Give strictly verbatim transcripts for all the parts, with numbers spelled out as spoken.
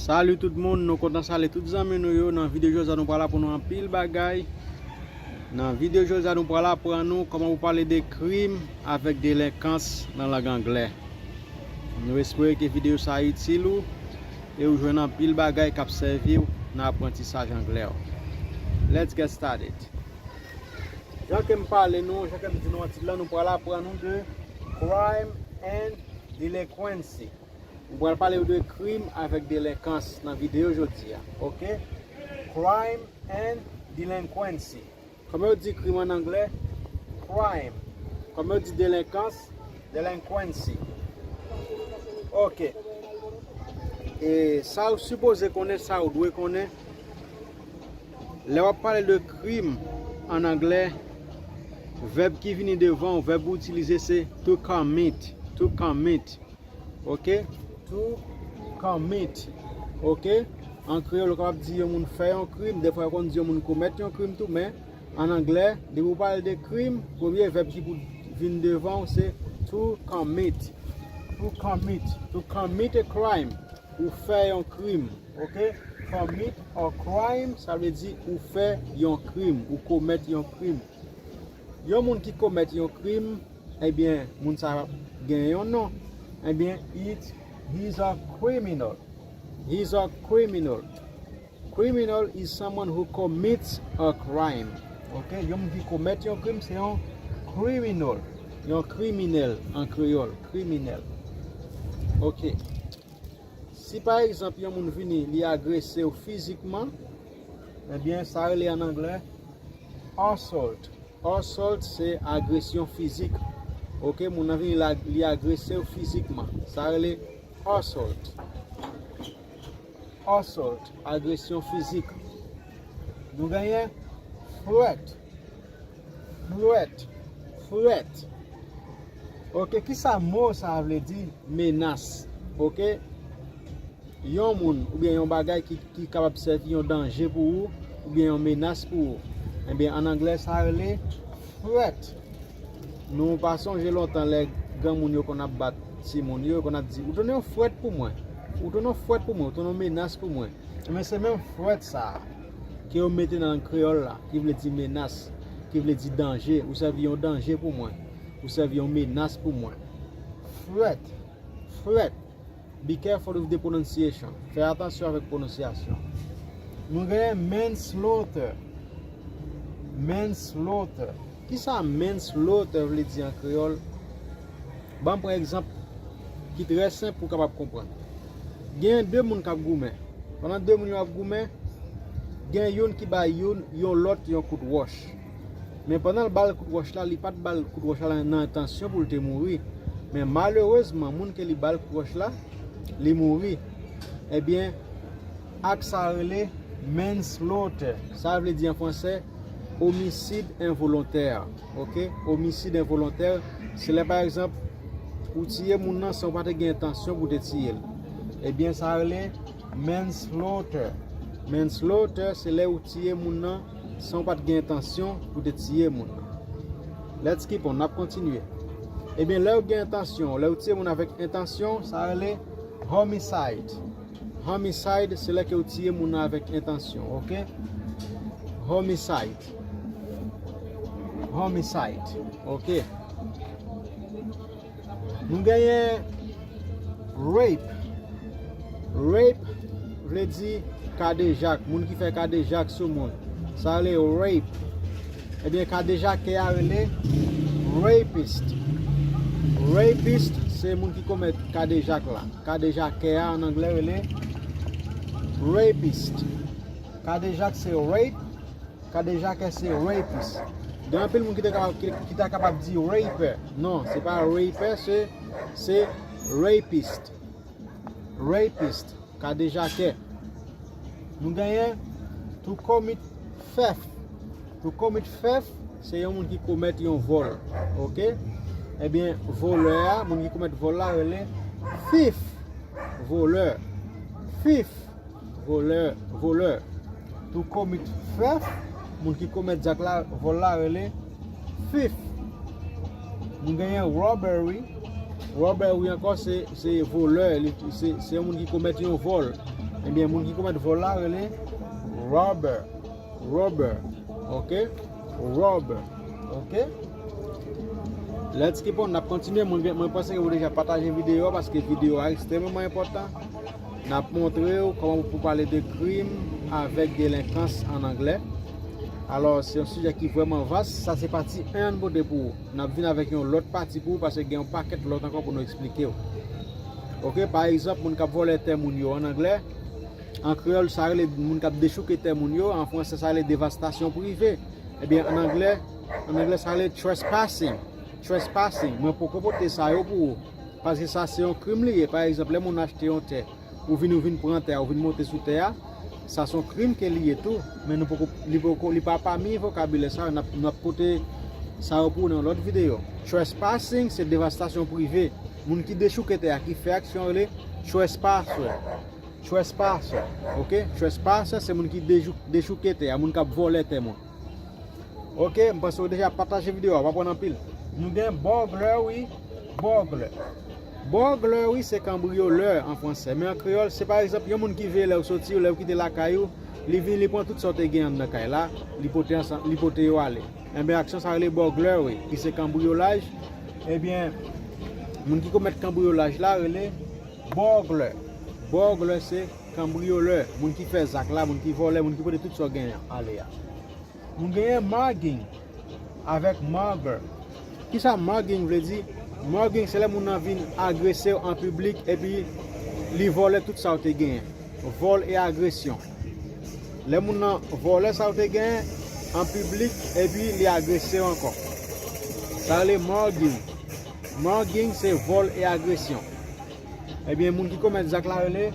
Salut tout moun, nou kontan salye tout zanmi nou yo. Nan videyo jodi a nou pral aprann nou anpil bagay. Nan videyo jodi a nou pral aprann nou kòman pou pale de krim avèk delenkans nan lang anglè. Nou espere ke videyo sa a itil ou e ou jwenn anpil bagay k ap sèvi w nan aprantisaj anglè w. Let's get started. Jan ke m pale nou, jan ke m di nou an tit la, nou pral aprann nou de crime and delinquency. Nou pral pale de krim avèk delenkans nan videyo jodi a. Oke? Crime and delinquency. Kòman yo di krim an anglè? Crime. Kòman yo di delenkans? Delinquency. Oke. E sa ou sipoze konnen, sa ou dwe konnen. Lè w ap pale de krim an anglè, vèb ki vini devan, vèb ou itilize se to commit. To commit. Oke? To commit. Oke? An kreyòl, ou kapab di yon moun fè yon krim, dèfwa yo konn di yon moun komèt yon krim tou, men an anglè, depi ou pale de krim, premye vèb ki pou vin devan w se to commit. To commit. To commit a crime. Ou fè yon krim. Oke? Commit a crime, sa vle di ou fè yon krim, ou komèt yon krim. Yon moun ki komèt yon krim, ebyen, moun sa a gen yon non. Ebyen, it, he's a criminal. He's a criminal. Criminal is someone who commits a crime. Oke? Yon moun ki komèt yon krim, se yon criminal. Yon kriminèl an kreyòl. Kriminèl. Oke. Si pa egzanp, yon moun vini, li agrese w fizikman, ebyen, sa rele an anglè assault. Assault se agresyon fizik. Oke, moun nan vini, li ag-, li agrese w fizikman. Sa rele assault. Assault, agresyon fizik. Nou genyen threat. Threat. Threat. Oke, kisa mo sa a vle di? Menas. Oke? Yon moun oubyen yon bagay ki, ki kapab sèvi yon danje pou ou, oubyen yon menas pou ou. Ebyen, an anglè, sa rele threat. Nou pa sonje lontan lè granmoun yo konn ap bat timoun yo, yo konn ap di, "Ou tounen yon frèt pou mwen. Ou tounen yon frèt pou mwen, ou tounen yon menas pou mwen." Ebyen, se menm frèt sa a ke yo mete nan lang kreyòl la, ki vle di menas, ki vle di danje. Ou sèvi yon danje pou mwen. Ou sèvi yon menas pou mwen. Frèt. Frèt. Be careful with the pronunciation. Fè atansyon avèk pwononsyasyon. Nou genyen manslaughter. Manslaughter. Kisa manslaughter vle di an kreyòl? Ban m pran egzanp ki trè senp pou w kapab konprann. Gen de moun k ap goumen. Pandan de moun yo ap goumen, gen youn ki bay youn, yon lòt, yon kout wòch. Men pandan l ba l kout wòch la, li pa t ba l kout wòch la nan entansyon pou l te mouri. Men malerezman, moun ke li ba l kout wòch la, li mouri. Ebyen, ak sa rele manslaughter. Sa vle di an fransè, omisid envolontè. Oke? Omisid envolontè, se lè, pa egzanp, ou tiye moun nan san w pa te gen entansyon pou w te tiye l. Ebyen, sa rele manslaughter. Manslaughter, se lè ou tiye moun nan san w pa t gen entansyon pou te tiye moun nan. Let's keep on, n ap kontinye. Ebyen, lè ou gen entansyon, lè ou tiye moun avèk entansyon, sa rele homicide. Homicide, se lè ke ou tiye moun nan avèk entansyon, oke? Homicide. Homicide, oke? Nou genyen rape. Rape vle di kadejak, moun ki fè kadejak sou moun. Sa rele rape. Ebyen, kadejakè a rele rapist. Rapist, se moun ki komèt kadejak la. Kadejakè a, an anglè, rele rapist. Kadejak se rape, kadejakè se rapist. Gen anpil moun ki te kapab, ki, ki ta kapab di raper. Non, se pa raper, se, se rapist. Rapist, kadejakè. Nou genyen to commit theft. To commit theft, se yon moun ki komèt yon vòl. Oke? Ebyen, vòlè a, moun ki komèt vòl la, rele thief. Vòlè. Thief. Vòlè, vòlè. To commit theft, moun ki komèt zak la, vòl la, rele thief. Nou genyen robbery. Robbery ankò, se, se volè, li, se, se yon moun ki komèt yon vòl. Ebyen, moun ki komèt vòl la rele robber. Robber. Ok? Robber. Ok? Let's keep on. N ap kontinye. Mwen, mwen panse ke ou deja pataje videyo a paske videyo a ekstrememan enpòtan. N ap montre w kòman pou pale de krim avèk delenkans an anglè. Alò, se yon sijè ki vrèman vas. Sa se pati en an pote pou ou. N ap vin avèk yon lòt pati pou ou paske gen yon pakèt lòt ankò pou nou eksplike w. Ok, pa egzanp, moun k ap vòlè tè moun yo an anglè, an kreyòl, sa rele moun k ap dechouke tè moun yo, an fransè, sa rele devastasyon prive. Ebyen, an anglè, an anglè, sa rele trespassing. Trespassing. Mwen poko pote sa yo pou ou. Paske sa se yon krim li ye. Pa egzanp, lè moun achte yon tè, ou vin, ou vin pran tè a, ou vin monte sou tè a, sa se yon krim ke li ye tou. Men nou poko, li poko, li pa pami vokabilè sa yo, n ap, n ap pote sa yo pou ou nan yon lòt videyo. Trespassing, se devastasyon prive. Moun ki dechouke tè a, ki fè aksyon rele trespasser. Trespasser, ok? Trespasser, se moun ki dechou-, dechouke tè a, moun k ap vòlè tè moun. Ok, m panse w deja pataje videyo a, w ap aprann anpil. Nou gen burglary, burglar. Burglary se kanbriyolè an fransè, men an kreyòl, se pa egzanp, yon moun ki veye lè w soti, lè w kite lakay ou, li vin, li pran tout sa w te gen anndan kay la, li pote ansanm, li pote yo ale. Enben, aksyon sa rele burglary, ki se kanbriyolaj. Ebyen, moun ki komèt kanbriyolaj la rele burglar. Burglar se kanbriyolè, moun ki fè zak la, moun ki vòlè, moun ki pote tout sa w genyen ale a. Nou genyen mugging avèk mugger. Kisa mugging vle di? Mugging se lè moun nan vin agrese w an piblik epi li vòlè tout sa w te genyen. Vòl e agresyon. Lè moun nan vòlè sa w te genyen an piblik epi li agrese w ankò. Sa rele mugging. Mugging se vòl e agresyon. Ebyen, moun ki komèt zak la rele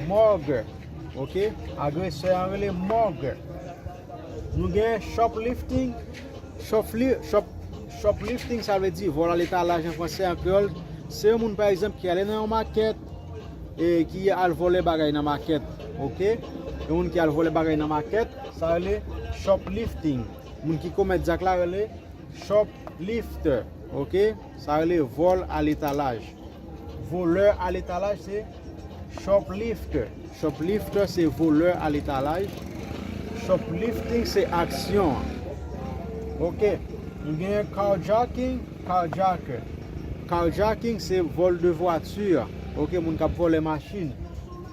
mugger. Ok? Agresè an rele mugger. Nou gen shoplifting. Shopli-, shop-, shoplifting, sa vle di vòl aletalaj an fransè, an kreyòl. Se yon moun, pa egzanp, ki ale nan yon makèt e ki al vòlè bagay nan makèt. Ok? Yon moun ki al vòlè bagay nan makèt, sa rele shoplifting. Moun ki komèt zak la rele shoplifter. Ok? Sa rele vòl aletalaj. Volè aletalaj se shoplifter. Shoplifter se volè aletalaj. Shoplifting se aksyon an. Ok. Nou genyen carjacking, carjacker. Carjacking se vol de voiture. Ok, moun k ap vòlè machin.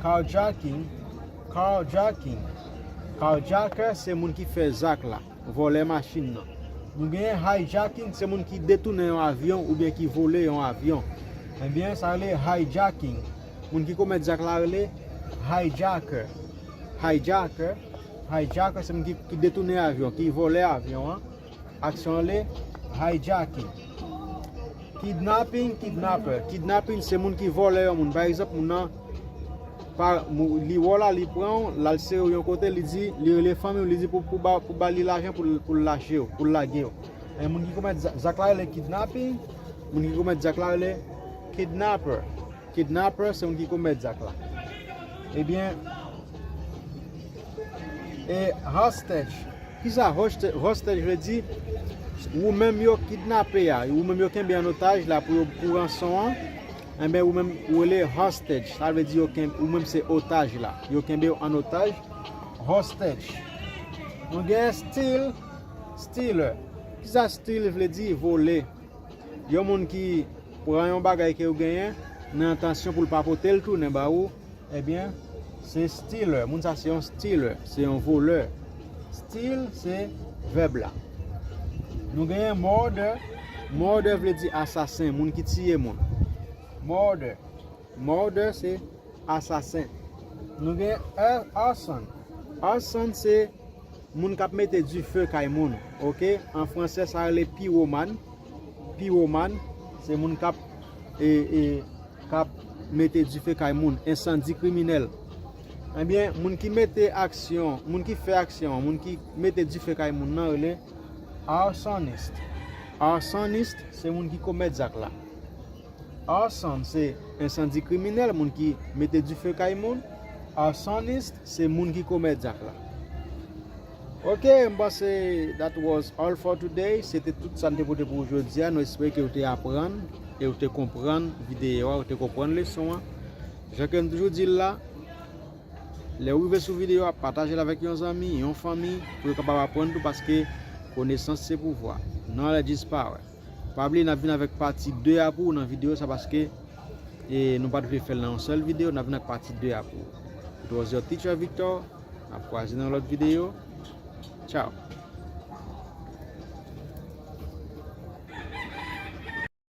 Carjacking, carjacking. Carjacker se moun ki fè zak la, vòlè machin nan. Nou genyen hijacking, se moun ki detounen yon avyon oubyen ki vole yon avyon. Ebyen, sa rele hijacking. Moun ki komèt zak la rele hijacker. Hijacker, hijacker, se moun ki, ki detounen avyon, ki vòlè avyon an. Aksyon an rele hijacking. Kidnapping, kidnapper. Kidnapping, se moun ki vòlè yon moun. Pa egzanp, moun nan, pa, mou-, li wè w la, li pran w, l al sere w yon kote, li di, li rele fanmi w, li di pou, pou ba, pou ba li lajan pou l, pou l lache w, pou l lage w. E moun ki komèt za-, zak la rele kidnapping, moun ki komèt zak la rele kidnapper. Kidnapper, se moun ki komèt zak la. Ebyen, e hostage. Kisa hostage, hostage vle di? Ou menm yo kidnape a, ou menm yo kenbe an otaj la pou yo, pou ranson an. Enben, ou menm, ou rele hostage. Sa vle di yo kenbe, ou menm se otaj la. Yo kenbe w an otaj. Hostage. Nou gen steal, stealer. Kisa steal vle di? Vole. Yon moun ki pran yon bagay ke ou genyen nan entansyon pou l pa pote l tounen ba ou, ebyen, se stealer. Moun sa se yon stealer, se yon volè. Steal se vèb la. Nou genyen murder. Murder vle di asasen, moun ki tiye moun. Murder. Murder se asasen. Nou gen a-, arson. Arson se moun k ap mete dife kay moun. Ok? An fransè, sa rele pyromane. Pyromane, se moun k ap, e, e, k ap mete dife kay moun. Ensandi kriminèl. Ebyen, moun ki mete aksyon, moun ki fè aksyon an, moun ki mete dife kay moun nan, rele arsonist. Arsonist, se moun ki komèt zak la. Arson se ensandi kriminèl, moun ki mete dife kay moun. Arsonist se moun ki komèt zak la. Ok, m panse that was all for today. Se te tout sa n te pote pou ou jodi a. Nou espere ke w te aprann e ou te konprann videyo a, ou te konprann leson an. Jan ke m toujou di l la, lè w rive sou videyo a, pataje l avèk yon zanmi, yon fanmi, pou yo kapab aprann tou, paske konesans se pouvwa. Knowledge is power. Pa bliye, n ap vin avèk pati de a pou ou nan videyo sa, paske e nou pa t vle fè l nan yon sèl videyo, n ap vin ak pati de a pou ou. It was your teacher Victor. N ap kwaze nan lòt videyo. Tchao.